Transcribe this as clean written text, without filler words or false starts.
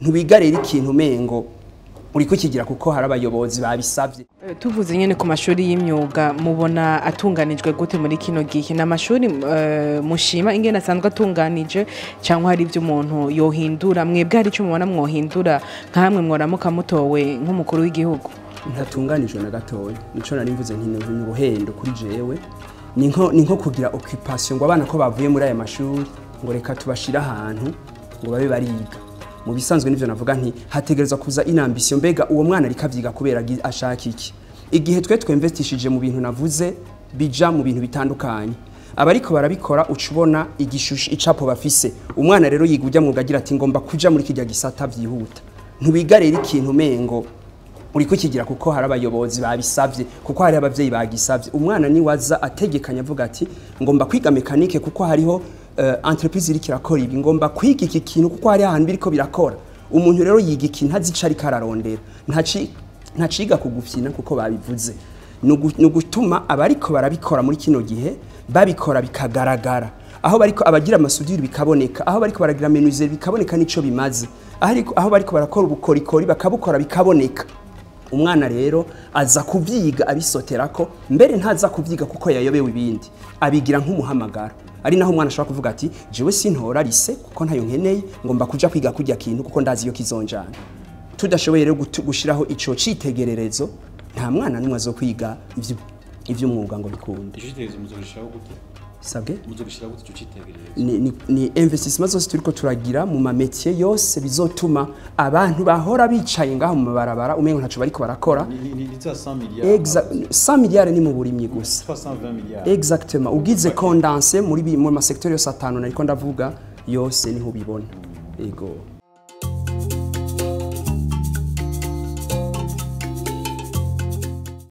Ntiwiga rero ikintu umengo uri kukigira kuko hari abayobozi babisavye. Tuvuze nyene ku mashuri y'imyuga, mubona atunganijwe gute muri kino gihe? Ni amashuri mushima ingene asanzwe atunganije, cyangwa hari ibyo umuntu yohindura? Mwebwe hari icyo mubona mwohindura nka hamwe mworamuka mutowe nk'umukuru w'igihugu? Ntatunganijwe na gatoya. Nico nari mvuze nti ni uruhendo kuri jewe, ni nko kugira occupation, ngo abana ko bavuye muri aya mashuri, ngo reka tubashire ahantu ngo babe bariga. Mu bisanzwe nivyo navuga nti hategerezwa kuza une ambition. Mbega uwo mwana ariko avyiga kubera ashaka iki? Igihe twe twinvestishije mu bintu navuze bija mu bintu bitandukanye, abariko barabikora uca ubona igishusho, icapo bafise. Umwana rero yiga ujya mwuga agira ati: "Ngomba kuja muri kirya gisata vyihuta." Ntiwiga rero ikintu umengo uri kukigira kuko hari abayobozi babisavye, kuko hari abavyeyi bagisavye. Umwana ni waza ategekanya avuga ati: "Ngomba kwiga mécanique kuko hariho entreprise iriko irakora ibi, ngomba kwiga iki kintu kuko hari ahantu biriko birakora." Umuntu rero yiga ikintu azi ico ariko ararondera, ntaciga kugufyina kuko babivuze. Ni ugutuma abariko barabikora muri kino gihe babikora bikagaragara, aho bariko abagira ama soudure bikaboneka, aho bariko baragira menuiserie bikaboneka nico bimaze, aho bariko barakora ubukorikori bakabukora bikaboneka. Umwana rero aza kuvyiga abisoterako, mbere ntaza kuvyiga kuko yayobewe ibindi, abigira nk'umuhamagaro. Ari naho umwana ashobora kuvuga ati: "Jewe sintora lycée kuko ntayo nkeneye, ngomba kuja kwiga kurya kintu kuko ndazi iyo kizonjana." Tudashoboye rero gushiraho ico citegererezo, nta mwana n'umwe azokwiga ivy'umwuga ngo bikunde. Ico citegererezo muzogishiraho gute? Sabwe? Muzogishiraho gute ico citegererezo? Ni investissement zose turiko turagira mu ma métiers yose bizotuma abantu bahora bicaye ngaho mu mabarabara umengo ntaco bariko barakora. Ni za 100 milliards? 100 milliards ni mu burimyi gusa. 320 milliards. Exactement, ugize condensé muri mu ma secteur yose atanu nariko ndavuga yose niho ubibona, ego.